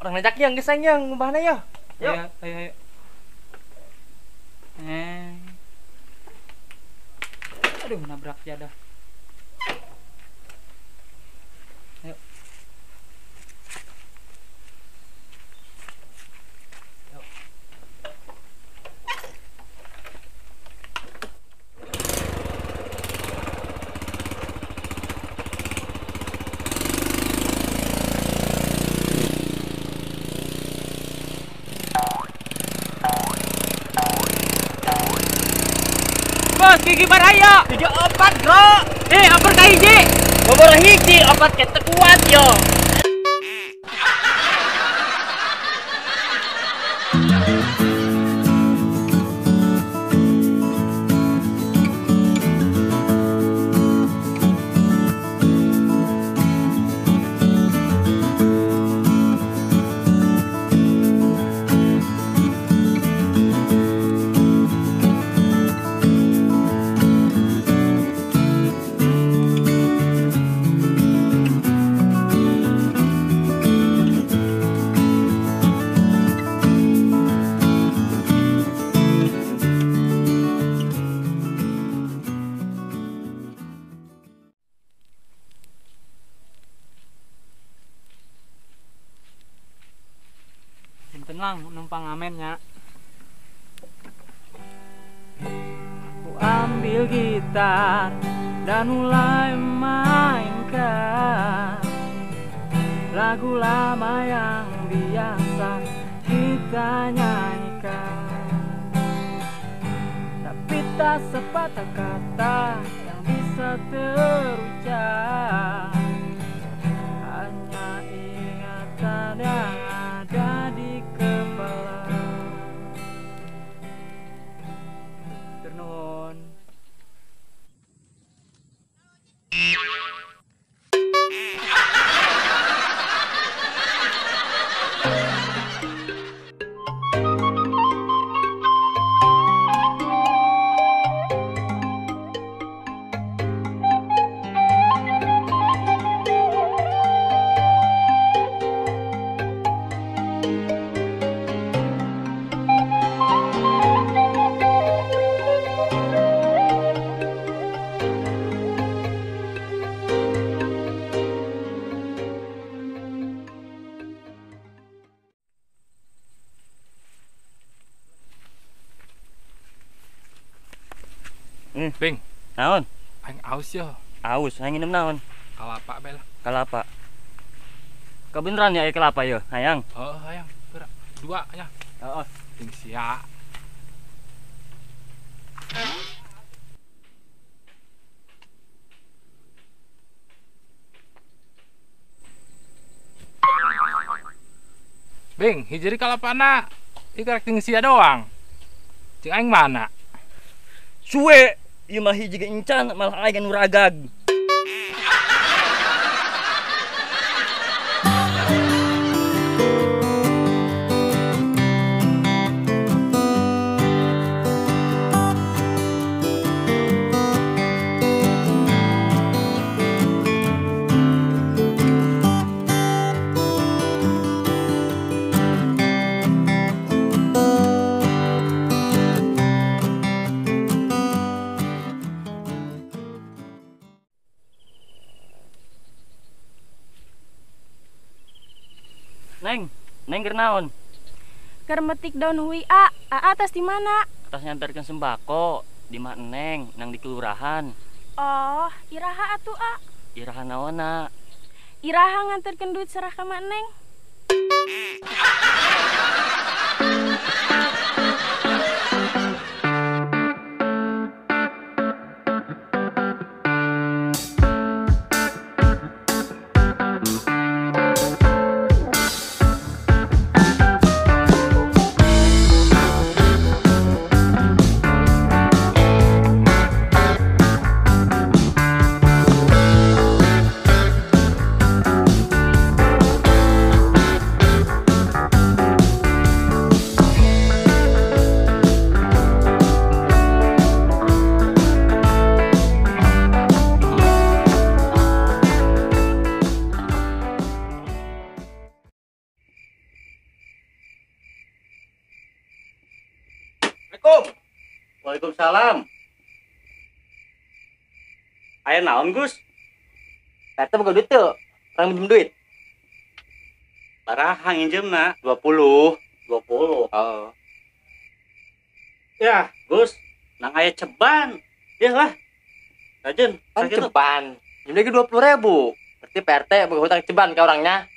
Tong nanjak yang geus yang ngumbahna yo. Yuk. Ayo, ayo, ayo. Aduh, nabrak jadah. Ayo. Yuk. Bos, gigi baraya. 3 4, bro. Ampun ka hiji. Bobor hiji, opat ke teu kuat yo. Tenang, numpang amennya. Ku ambil gitar dan mulai mainkan lagu lama yang biasa kita nyanyikan. Tapi tak sepatah kata yang bisa terucap, hanya ingatan yang ada di kepala. Ternuhun. Bing, Naon? Aing aus yo. Aus, hayang nginum naon? Kalapa bae lah. Kalapa. Kebeneran ya kelapa yo, hayang. Heeh, hayang. Geura. Dua nya. Heeh. Ting sia. Bing, hiji kalapana. Ieu karek ting sia doang. Cing aing mana? Suwe, ieu mah hiji ge encan malah aing anu ragag. Neng, neng keur naon? Keur metik daun hui a, aa tas di mana? Tas nyantarkeun sembako di mak neng, nang di kelurahan. Oh, iraha atuh a. Iraha naonna? Iraha nganterkeun duit serah ka mak neng. Waalaikumsalam. Aya naon, Gus? Pak RT boga duit teu? Urang minjem duit. Baraha nginjemna? 20. 20. Oh. Ya, Gus, nang aya ceban. Ya lah. Kajen, kan sakitu. Ceban. Minjem lagi 20.000. Berarti Pak RT boga hutang ceban ka orangnya.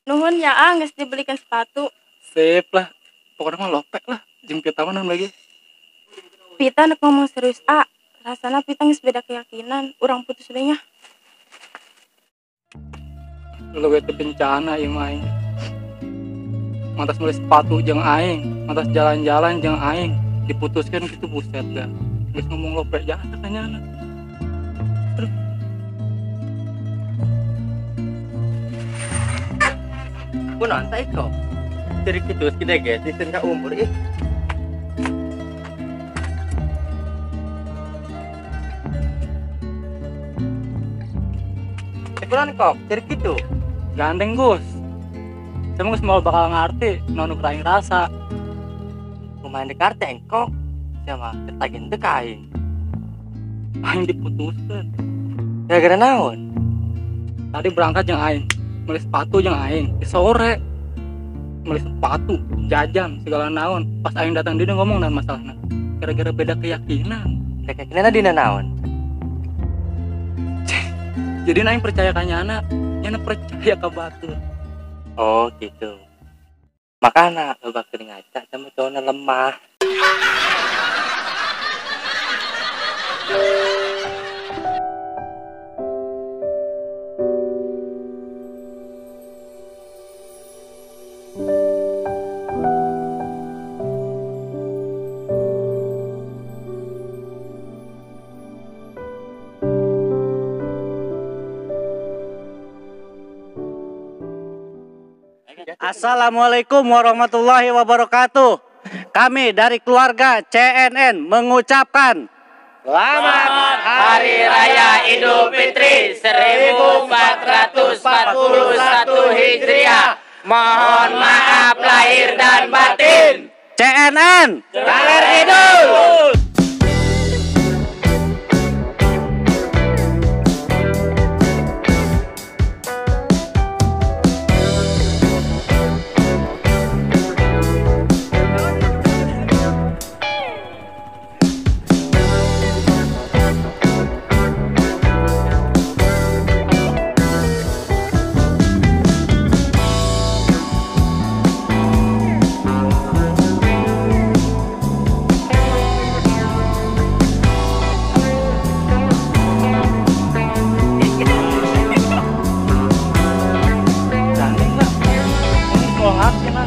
Nuhun ya ah, geus dibelikan sepatu. Sip lah. Pokoknya mah lopek lah. Jeung pita mah naon lagi. Pita nek ngomong serius ah. Rasana pita geus beda keyakinan, urang putus we nya. Lu teh bencana ieu mah aing. Mantas meuli sepatu jeung aing, mantas jalan-jalan jeung aing, diputuskeun kitu buset dah. Geus ngomong lopek jasa kanyana. Aduh. Kunaon teh iko? Ciri kitu geus gede ge, diseun ka umur ih. Kunaon kok? Ciri kitu. Gandeng, Gus. Saya mah geus moal bakal ngarti naon nu aing rasa. Kumaha deuk ngarti engkok? Sia mah teu teu ka aing. Aing diputuskeun. Gara-gara naon? Tadi berangkat jeung aing, beli sepatu jeung aing di sore. Beli sepatu, jajan, segala naon. Pas aing datang dia ngomong naon masalahna. Gara-gara beda keyakinan. Beda keyakinan dina naon? Jadi aing percaya ka nyana, nyana percaya ka batur. Oh gitu. Makana loba keur ngaca sama cowokna lemah. Assalamualaikum warahmatullahi wabarakatuh. Kami dari keluarga CNN mengucapkan Selamat Hari Raya Idul Fitri 1441 Hijriah. Mohon maaf lahir dan batin. CNN Kaler Idul. Gandeng lah. Ngomong ngarti lah.